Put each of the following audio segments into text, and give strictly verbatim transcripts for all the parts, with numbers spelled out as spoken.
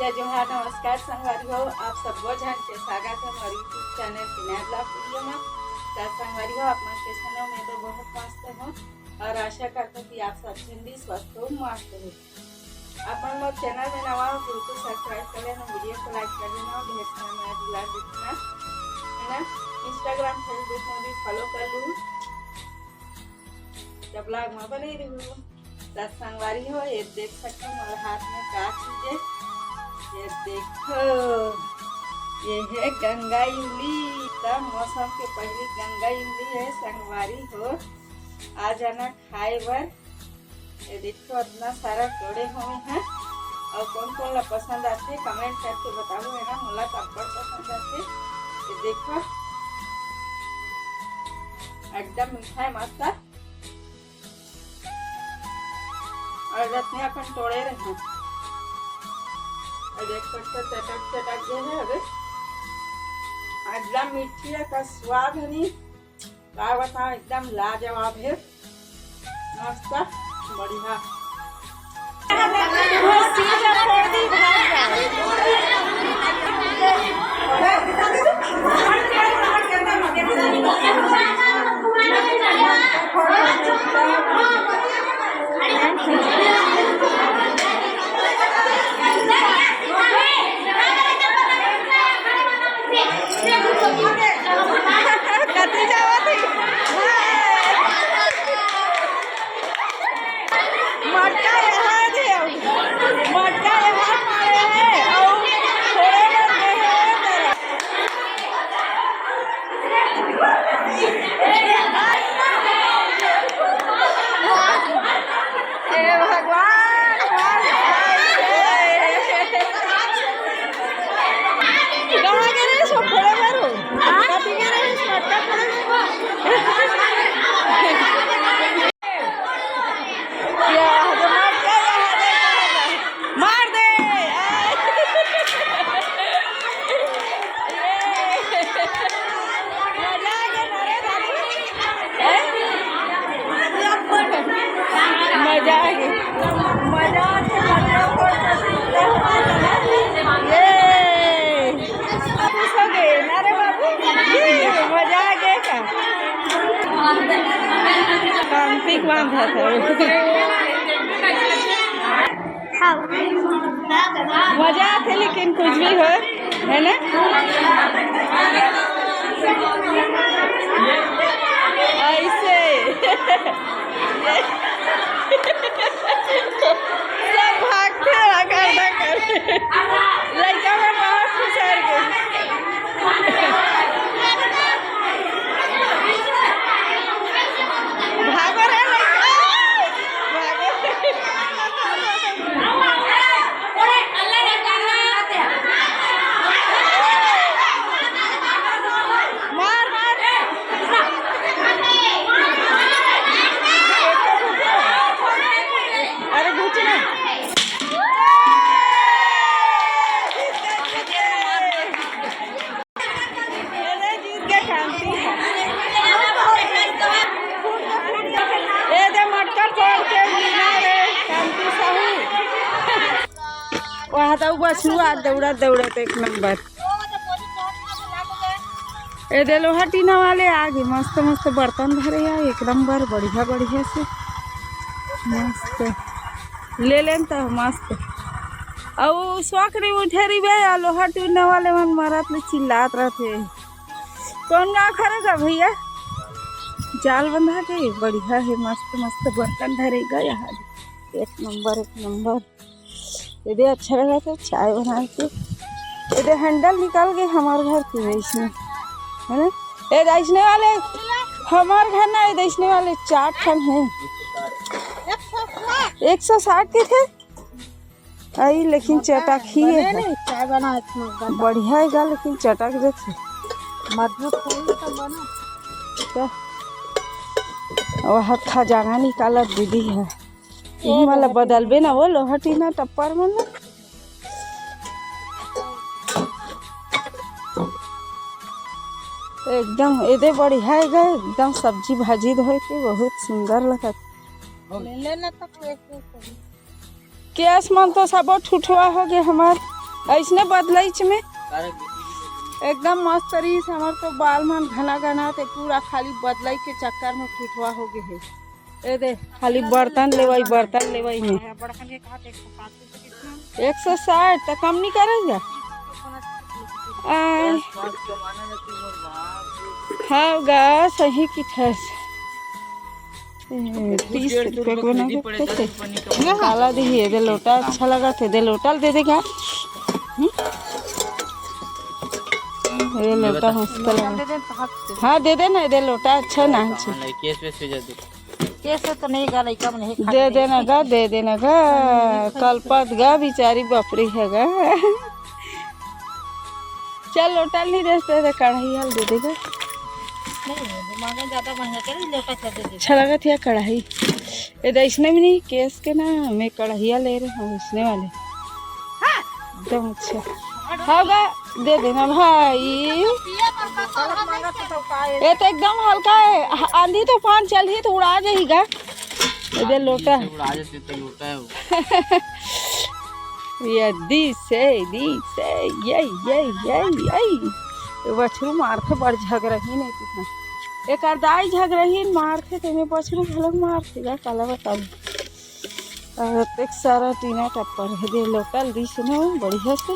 जय जोहार, नमस्कार संगवारी हो, आप सब्बो झन के स्वागत है हमारे YouTube चैनल के नया ब्लॉग वीडियो में। तो संगवारी हो, आप मन कैसन हो? मैं तो बहुत मस्त हूँ और आशा करता हूँ कि आप सब झन भी स्वस्थ हो, मस्त हो। आप मन मोर चैनल में नवा हो तो बिल्कुल सब्सक्राइब कर लेना, वीडियो को लाइक कर लेना और ढेर सारा नया दुलार देना, है ना। Instagram, Facebook में भी फॉलो कर लू, तो ब्लॉग में बने रहू। त संगवारी हो, ये देख सकते हो मोर हाथ में का चीज है, ये देखो, ये है गंगा इमली। त मौसम के पहली गंगा इमली है संगवारी हो, आ जाना खाए बर। ये देखो, इतना सारा तोड़े हुए हैं और कौन कौन ला पसंद आते, कमेंट करके बताओ, है ना। मोला तो अब्बड़ पसंद आते। ये देखो, एकदम मीठा है, मस्त है। और रत्निया अपन तोड़े रहे, और देख सकते हो, चटक चटक गए है अभी। एकदम मिट्ठिया का स्वाद है नी, का बताओ, एकदम लाजवाब है, मस्त, बढ़िया। कति जावत ही? मटका यहाँ दे, मटका यहाँ मारे हैं, और थोड़े लोग गए हैं उधर। हे भगवान, हमार भाई के। कहाँ गे रहे सब फोड़े मारो? कति गे रहे सब मटका फोड़े मारो? या, तो मटका यहाँ दे, मार दे। मजा आ गया, अरे दादी। हैं? मजा आ गया। मजा आ गया। ये। खुश हो गए ना रे बाबू? ये, मजा आ गया का? कांतिक बांधा था। हाँ। मजा आथे, लेकिन कुछ भी हो, है ना? ऐसे। सब भागते रहा, कर, कर। लड़का में बहुत खुश हो गए। भागो रे लड़का, भागो। मार, मार। अरे घुच ना। ए दे, जीत के कांति। ए दे, मटका फोड़ के जीना रे, कांति साहू। वहाँ तो बस हुआ, दौड़ा, दौड़ा तो एक नंबर। ए दे, लोहा टीना वाले आ गए, मस्त, मस्त बर्तन धरे है, एक नंबर, बढ़िया, बढ़िया से, मस्त। ले लेन त मस्त। अउ शौक रे उठे रहिबे, आ लोहा टीना वाले मन मरत ले चिल्लात रहथे। कौन गाँव खरे का भैया? जाल बंधा के बढ़िया है, मस्त मस्त बर्तन धरेगा यहाँ, एक नंबर, एक नंबर। ये दे अच्छा लगा था चाय बना के। ये दे हैंडल निकल गए हमारे घर के, इसमें है ना। ये दे इसने वाले हमारे घर ना, ये दे इसने वाले चार ठन है। एक सौ साठ के थे। आई, लेकिन चटक ही है। बने नहीं, चाय बना इतना गंदा। बढ़िया है गा, लेकिन चटक देथे। मजबूत होई तो बना। तो वो हाथ खजाना निकालत दीदी है। ये इही वाला बहुत बदलबे ना, वो लोहा टीना टप्पर मन ना। एकदम एदे बढ़िया है गा, एकदम सब्जी भाजी धोए के बहुत सुंदर लगत। ले लेना तो एक, एक, एक। केस मन तो सबो ठुठवा हो गए हमार। अइसने बदलइच में एकदम मस्त रहिस। हमर तो बाल मन घना घना ते पूरा खाली बदलई के चक्कर में फुटवा हो गे हे। ए दे, खाली बर्तन लेवई, बर्तन लेवई में। एक सौ साठ त कम नहीं करेगा। आ, हाँ गा, सही किथस। ए, तीस रुपये को ना, कैसे? काला दिही, ए दे लोटा अच्छा लगा थे, दे लोटा दे देगा। हम्म? ये लोटा मस्त लगा। हाँ, दे दे ना, ए दे लोटा अच्छा ना, अच्छा। केस वेस हो जाते। केस तो नहीं गा, लइका मन हे, दे देना गा, दे देना गा। कलपत गा, बिचारी बपरी हे गा। चल, लोटा नहीं देते, दे कढ़ाई हल दे देगा। नहीं, मांगे ज्यादा महंगा चल, लोटा चल दे दे। अच्छा लगा था कढ़ाई। ये तो इसने भी नहीं, केस के ना, मैं कढ़ाइया ले रहे हूँ, इसने वाले। एकदम अच्छा। हाँ गा, दे देना भाई। ये तो एकदम हल्का है, आंधी तूफान चलही तो उड़ा जाही गा। ये दे लोटा। उड़ा जाते तो लोटा है वो। ये दिस है, दिस है, ये, ये, ये, ये। ये बछरू मारथे बड़ झगरही नहीं तूफान। एकर दाई झगरही मारथे, तेमे बछरू घलक मारथे गा, काला बताऊँ। अतेक सारा टीना टप्पर हे, दे लोटा ल दिस न बढ़िया से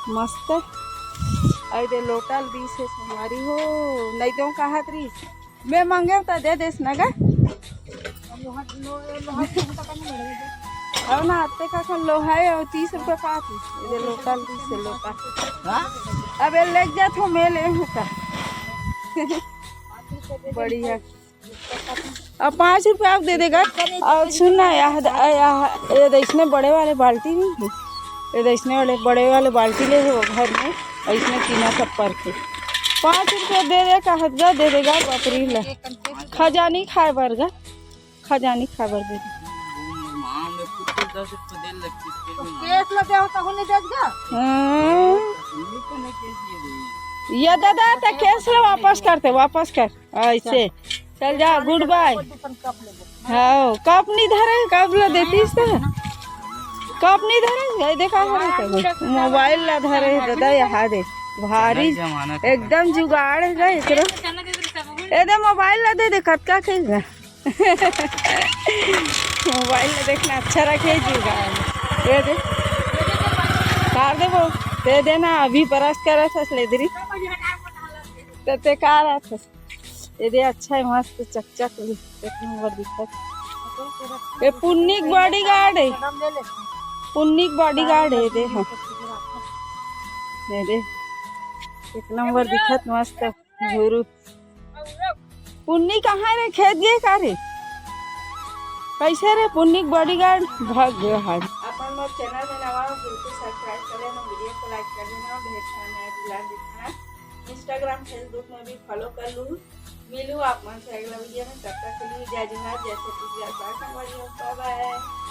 मस्त। अउ दे लोटा ल दिस हे संगवारी हो, नइ दो कहत रहिस, मैं मंगेव त दे देस न गा। हव ना, अतेक अकन लोहा हे अउ तीस रुपया पात हे। दे लोटा ल दिस हे लोटा। हाँ? अब ये लेके जात हो, मैं ले हूँ का। बढ़िया। अब पाँच रुपया आप दे देगा। और सुन ना, यह, यह, ये इसने बड़े वाले बाल्टी नहीं है, ये इसने वाले बड़े वाले बाल्टी ले हो घर में, और इसने टीना छप्पर के पाँच रुपया दे दे, कहत गा दे देगा बकरी ला। खजानी खाए बर गा, खजानी खाए बर दे दे। केस लगे हो तहु नहीं देत गा। हाँ। ये दादा, त केस ला वापस करते, वापस कर। ऐसे चल जा, गुड बाय। हाँ, कप नहीं धरे, कप ला देतीस त। कप नहीं धरे, ये देखा है तो मोबाइल ला धरे दादा, यहाँ दे भारी एकदम जुगाड़ है एकरो। ए दे मोबाइल ला दे दे, कतका खेल रहा। मोबाइल ला देखना अच्छा रखे जुगाड़। ये दे, कार देबो, दे देना, अभी ब्रश करत हस लेदरी। त ते का रखस? ये दे अच्छा है, मस्त चकचक ले, एक नंबर दिखत। ये पुन्नी के बॉडीगार्ड है, पुन्नी के बॉडीगार्ड है, ये दे, हाँ। ये दे, एक नंबर दिखत, मस्त घुरू। पुन्नी कहाँ रे? खेत गे का रे? कैसे रे पुन्नी के बॉडीगार्ड भाग गया है। अपन मोर चैनल में नवा हो, बिल्कुल सब्सक्राइब कर लेना, वीडियो को लाइक कर देना, ढेर सारा नया दुलार दिखाना। Instagram, Facebook में भी फॉलो कर लू। मिलू आप मन से अगला वीडियो में, तब तक के लिए जय जोहार, जय छत्तीसगढ़, bye संगवारी हो, bye bye।